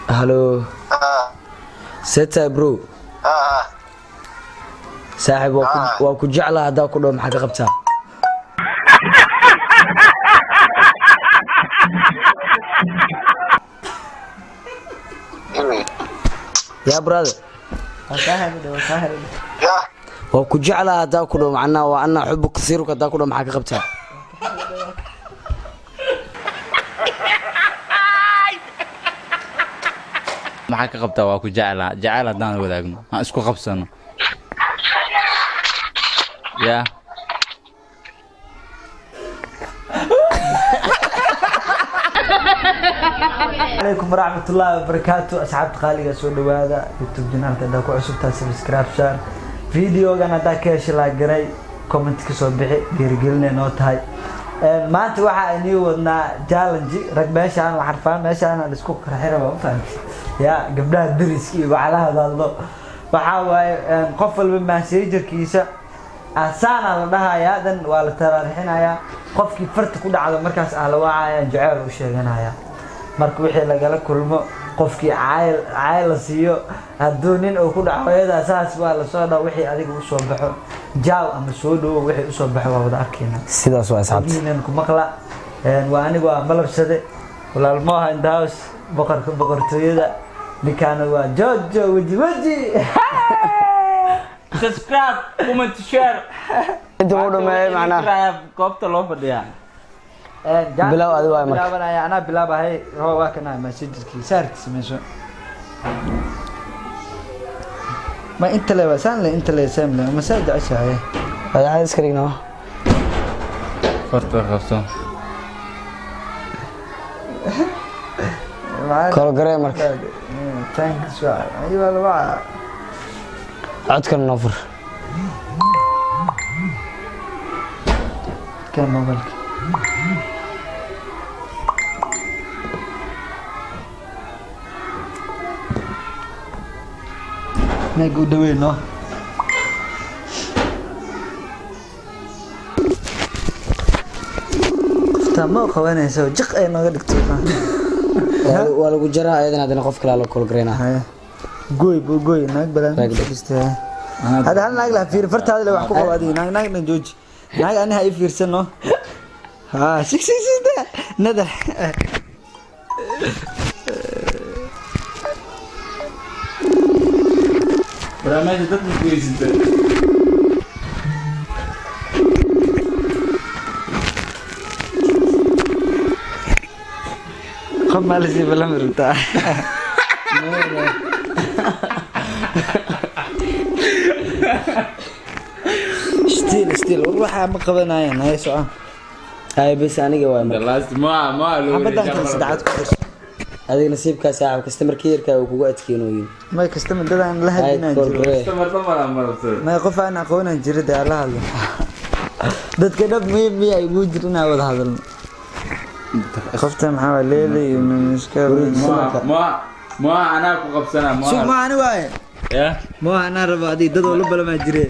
Hello, seta bro. Saaxiib, waa ku jeclaa haddaa ku dhaho, maxaa ka qabtaa? Yaa brother, waa ku jeclaa haddaa ku dhaho, macnaha waa anaa xubu kasiiruka haddaa ku dhaho, maxaa ka qabtaa? Maxaa ka qabtaa? Waa ku jeclaa. Jecel haddaan wadaagno, aan isku qabsano yaa. Calaykum waraxmatullaahi wabarakaatu, asxaabta qaaliga, soo dhawaada YouTube channelka. Haddaa ku cusubtaa, subscribe share videogan. Haddaa ka heshay, like garay, comment ka soo bixi, dhiirigelinay noo tahay. Maanta waxaa inii wadnaa challenge. Rag meeshaan la xarfaan, meeshaan la isku qarxi raba, ma fahamti? Ya gabdhaha deriska iyo waxlaha hadallo waxaa waaye, qof walba messengerkiisa asaana la dhahayaa, dan waa la taraarixinayaa. Qofkii farta ku dhacdo markaas ah la wacaya, jaceyl u sheeganaya. Marka wixii lagala kulmo, qofkii caayl caayl la siiyo, hadduu nin uu ku dhaco hooyada, saas waa lasoo dhaw. Wixii adiga usoo baxo, jaaw ama soo dhawo, wixii usoo baxo waa wada arkayna. Sidaas waa, asxaabta. Diinan ku maqla. Waa anigu, waa Malabsade, walaalmoha in the house, boqorka boqortooyada. Ninkaana waa Jojo Weji Weji. Subscribe, comment, share. Inta uu dhameeyay macnaha. Goobta loo fadhiyaa. Bilow adi waay marka. Bilaabanaya, anaa bilaabahay. Roo, waa kana messengerkii saarki sameyso. Ma inta le waa saan le, inta le sam le, ma saa jeceshahay? Madaxda iska dhigno. Farta qabso. Kala garee marka. Thanks, waa ayuu la waa. Codkan noo fur. Kan mobilka. Meeg u dhaweyn no. Qofta ma qabanayso, jiq ay nooga dhigtay. Waa lagu jaraa ayadana, haddana qof kale la kala gareynaa. Haya. Goy bu goy, naag badan. Naag. Fadhiistay. Hada hal naag la fiir, fartaada le wax ku qabo adiga. Naag naagna jooji. Naag ani ha ii fiirsano. Ha, sik sik sik da. Nadar. Barnaamijka dadka ku weysata. Qof maa lasii balami rabtaa? Still still, war waxaa ma qabanayaan, hay socon. Ay bes, aniga waay The marka. last ma loo. Xabadan kale saddexaad ku darso. Adiga nasiibkaa, saaxib, customer care-ka uu kugu adkeynooyin. May kastama dadaan la ay hadlinaan kala jiro. garee. Customer dhamar marabtay. May, qof aan aqoonaan jira dee aan la hadlo. Dadka dhab muhiim miya igu jir inaan wada hadalno? Qofta maxaa waa leelay miska. Ma anaa ku qabsanaa ma. Sug, ma ani waaye. Ya. Ma anaa rabo, adiga dad oo la balamaa jire.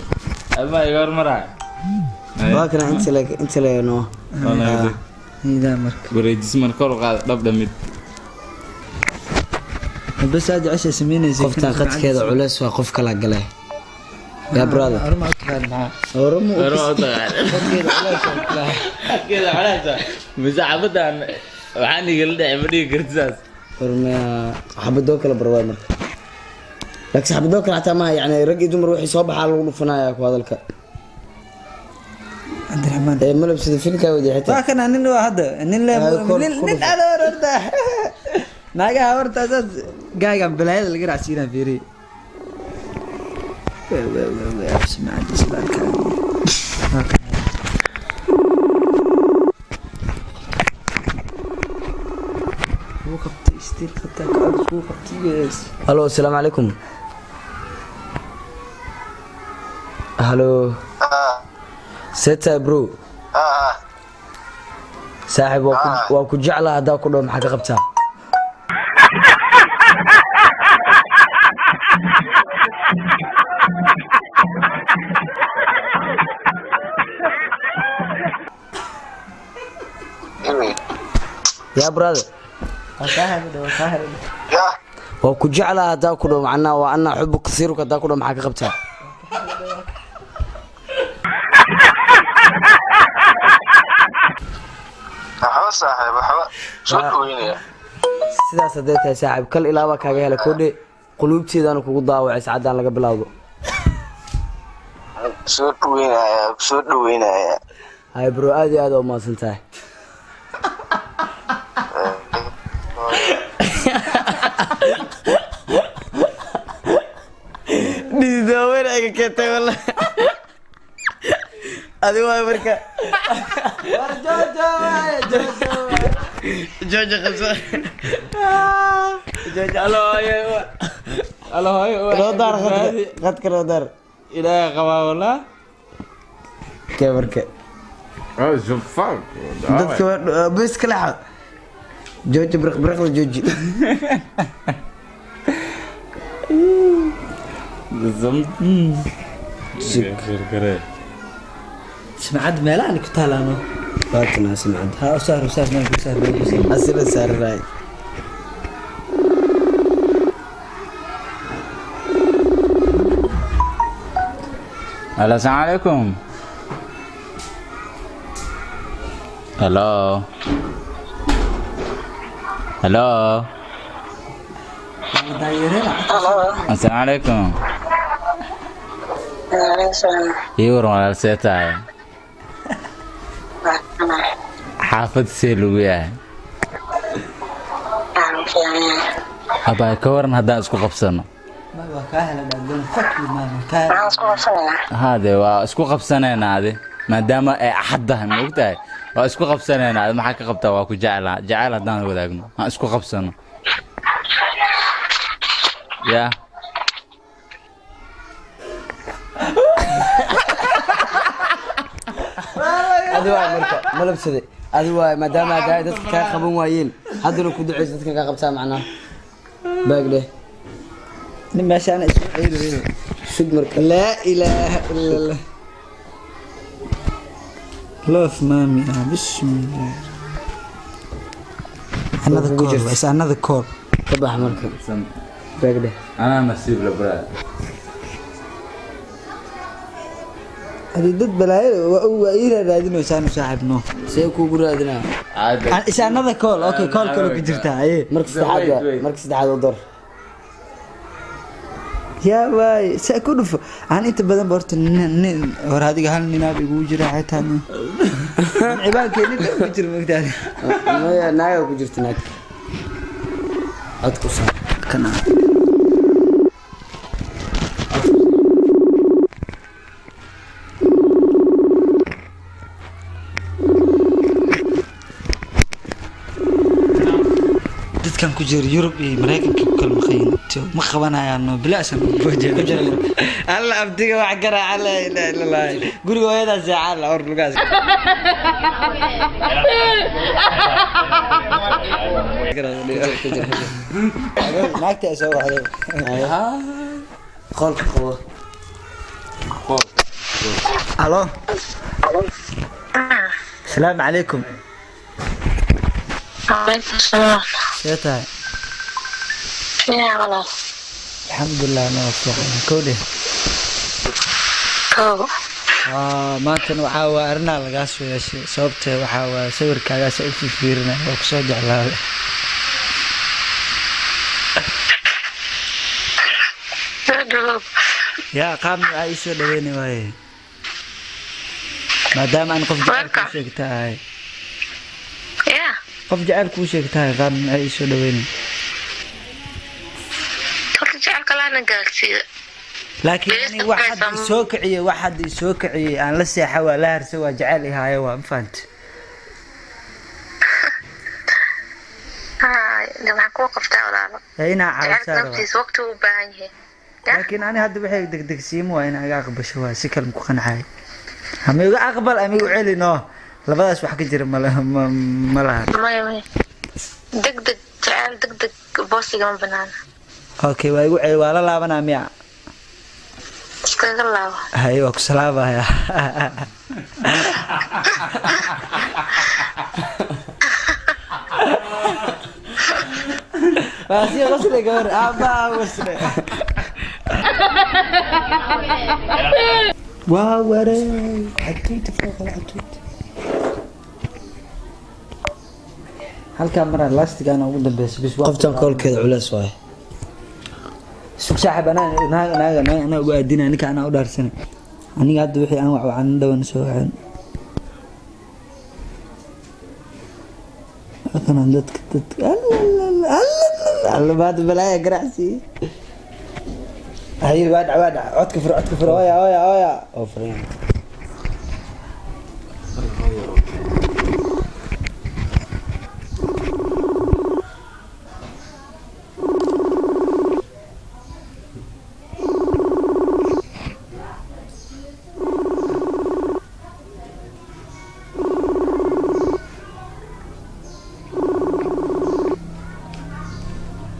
Ama iga hormaraa. Waa kana, inta le noo. Hidaa marka. Wareejis mar, kor u qaad, dhab dhamid. Bas aad jecesha sameynaysa. Qoftan qadkeeda culeys waa, qof kala galay, yaa brother. Arma u taqaan maxaa? Oromo. Hore u taqaan. Qadkeeda culeys waa kula. Keeda culays mise xabadan waxaan igala dhacay, ma dhigi karti saas. Hormaya, xabadoo kale barwaay marka, laakiin xabadoo kale xataa maaha, yani rag iyo dumar wixii soo baxaa lagu dhufanaya ku hadalka. Cabdiraxmaan. Ee Malabsada filkaa wadi xitaa. Waa kana nin, waa hadda nin le. Ay, nin kor nin dhufo. Adoor horta naagaha horta saas gaagan balaayada laga raacsiinaa, fiiri. We we we we, absmacad islaamka. Waa kana. Wuu qabtay, still qabtaa, ka wuu qabtay, yes. Halo, asalaamu calaykum. Halo, seta bro. Saaxiib, waa ku jeclaa haddaa ku dhaho, maxaa ka qabtaa? Yaa brother, Waa ku jeclaa haddaa ku dhaw, macnaha waa anaa xubu kasiiruka haddaa ku dhaw, maxaa ka qabtaa? Waxba saaxiib, waxba, soo dhaweynaya. Sidaas hadday tahay saaxiib, kal ilaabaa kaaga hela kodhe, quluubteedana kugu daawacay sacaddaan laga bilaawdo. Soo dhaweynaya, soo dhaweynaya. Hay bro, aad iyo aad aa umahadsan tahay. Dhididaaweyn ay ka keentay walla. Adi waay marka. War Jojo waaye, Jojo waaye. Jojo qabso. Jojo. Alo hooyo, alo hooyo. Loo daar khadka, khadka loo daar. Ilaahay qabaa walaa. Kee marka? Oh, so fuck. Dadka waa bes kala xa. Jooji briq briqda, jooji. Sumcad meelahan ku taalaano. Waatana simcad. Ha u saar, u saar meel ku saar, meel ku saar. Asila saaranaay. Halo, asalaamu calaykum. Hello. Hello. Daayarena. Asalaamu calaykum. Ii waran walaal, see tahay? Xaafad see lagu yahay? Abaa, ka waran haddaan isku qabsano? Ma waa kaa hela dhadhan, fuck you man, kaa hela. Haade waa isku qabsanaynaa adi, maadaama ay axad tahay, ma ogtahay? Waa isku qabsanaynaa adi, maxaa ka qabtaa? Waa ku jeclaa, jecel haddaan wadaagno aan isku qabsano ya. Adi waay marka ma labsaday. Adi waay, maadaama hadda ay dadka kaa qaban waayeen, haddana ku duceysa dadka kaa qabtaa, macnaha baag dheh. Nin meesha ana isku ciidayo. Sug marka. Laa ilaaha illa Allah. Love mami, ah, bismillah. Another Kugu call, jirta. It's another call. Ka bax marka, baag dheh. Anaa nasiib la braa. Adi dad balaayo waa waa ii raadinaysaa anu saaxiibno. See kuugu raadinaa? It's another call. Okay, call kale ku jirta. Aye. Marka saddexaad Wait, waa wait. Marka saddexaad u dar. Yaa waay, saa ku dhufo. Aan inta badan ba horta nin hor adiga hal ninaaba igugu jira xitaa nin. Cibaankee nin ku jira mogtaada. Maya, naaga ku jirta, naag cod ku saar. Kana. Dadkan ku jira Yurub iyo Mareykanka ku kala maqan yihiin. Ma qabanayaan no bilaasan alla abdiga wax garaaca, laa ilaaha illa Allah, guriga hooyadaa seexaan la hor lugaas. Naagta ay soo wacday. Qolka qabo. Alo, asalaamu calaykum. Calaykum salaam. See tahay? Fiican walaal. Alxamdulilah, noo fiican kowdhe. Kow. Maantana waxaa waa arrinaa lagaa soo yeeshay, sababtee waxaa waa sawirkaagaas u fiirfiirinaya, waa kusoo jeclaaday. Soo dhawow. Yaa qaab noocaa ii soo dhaweyni waaye, maadaama aan qof jecel kuu Welcome. sheegta ahay? Yaa. Qof jecel kuu sheegtahay, qaab noocaa ii soo dhaweyni? Horta jecelka laana gaarsiiyo. Laakiin ani wax hadda isoo kiciyey, wax hadda isoo kiciyey aan la seexa waa la harsa waa jecel ihaayo, waa ma fahante? Haay, de maxaa kuu qabtaa walaalo? Ee inaa Jecelka caawisaa rabaa. naftiisa waqti uu u baahan yahay. Yaa. Laakiin ani hadda waxay degdegsiimo waa inaa iga aqbasho, waa si kale maku qancay, ama iga aqbal ama igu celi, no labadaas wax ka jira mala ma laha. Maya maya. Deg deg jecel deg deg boosiga ma banaana. Okay, waa igu celi, waa la laabanaa miya? Iskaga laabo. Hay, waa ku salaamaya. Waa sii qosle gabar aabbaha wasle. Waa wareey, xatuuti fooqa xatuuti. Halkaa maraa lastigaana ugu dambeysa bis waa. Qoftan koolkeeda culeys waaye. Sug saaxib, anaa naaga naaga naaga anaa ugu aadinaya ninka, anaa u dhaarsanay aniga hadda wixii aan wacwacan dhawan soo waceen halkan dadka alla maanta balaaya ganacsi haye. Waa dhac, waa dhac. Codka fur, codka fur. Oya, oya, oya. Oo furan.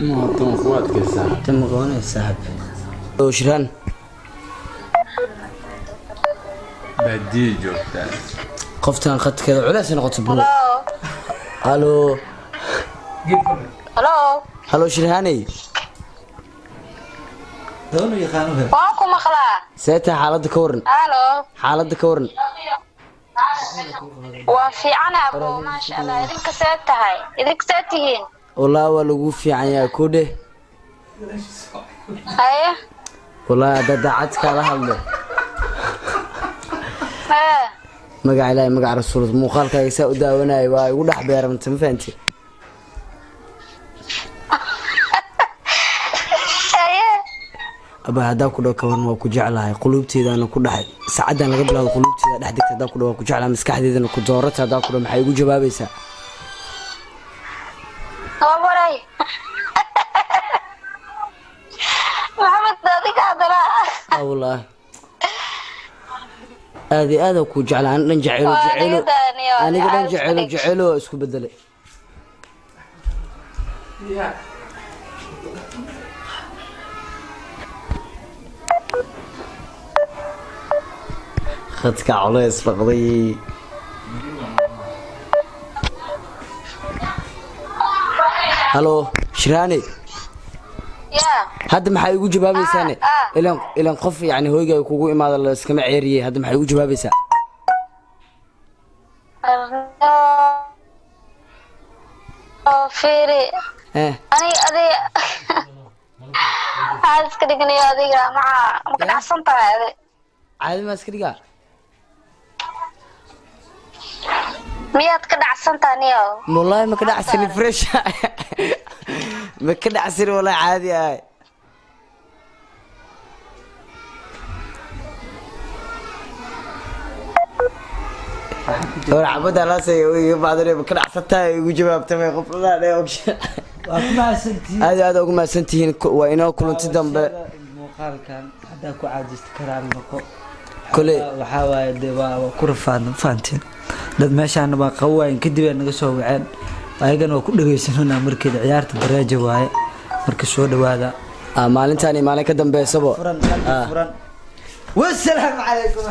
Ma ku adkaysaa? Tan ma qabanaysa saaxib oo Shiraan. Baadiye joogtaa. Qoftan khadkeeda culeys ay noqoto, bro. Hello. Halo. Hello. Halo, Shirhaaney. Doonu yaqaano he. Waan ku maqlaa. See tahay xaaladda, ka waran? Hello. Xaaladda ka waran? Waa fiican abo, maasha Allah. Idinka see tahay? Idinka see tihiin? Wallaahi waa lagu fiican yahay, ku dheh. Haye. Wallaahi hadda daacad kaala hadlo. Hee. Magaca Ilaahay, magaca Rasuul, muuqaalkaaga saa u daawanaya waa igu dhex beeramta, ma fahanti? Haye. Aba, haddaa ku dhaw kaban waa ku jeclahay, quluubteedaana ku dhaxay, saacaddan laga bilaabo quluubteeda dhex degta. Haddaa ku dhaw waa ku jeclahay, maskaxdeedana ku doorata, haddaa ku dhaw, maxay igu jawaabaysaa? Waa waray. Maxamed, adiga haddana. Ah, wallaahi aad iyo aad ku jeclaa ani dhan jecelo. Waa jecelo. aniga daaniyo, aniga dhan aad jecelo. isku Jecelo oo isku bedelay. Khadka culays noqday. Halo, Shiraani. Ya. Hadda maxaa igu jawaabaysaane? Ah, ah. Ilan qof yani hoygaaga kugu imaada la iskama ceeriyey. Hadda maxaa igu jawaabaysaa? Oo fiiri. Eh. Aniga adiga maxaa iska dhignayo? Adiga maxaa ma ka dhacsan tahay adi? Caadi maa iska dhigaa? Miyaad ka dhacsan tahay niyo? Wallahi ma ka dhacsani, fresh ma ka dhacsani, wallahi caadi ahay. War xabadda laasay iga bacdan, ma ka dhacsantahay igu jawaabtamay qof la dhe. Waa ku mahadsantihiin. Aad iyo aad ugu mahadsantihiin. Waa inoo kulanti dambe. Muuqaalkan haddaa ku caajista karaan noqo. Waxaa waaye dee waa ku rafaadna, fahanteen? Dad meeshaana waa qawayn, kadib ay naga soo waceen, ayagana waa ku dhegeysananaa markeeda ciyaarta dareeja waaye. Marka soo dhawaada. Ah, maalintaan iyo maalin ka dambeysaba. Furan, qalbi furan. Wasalaamu calaykum.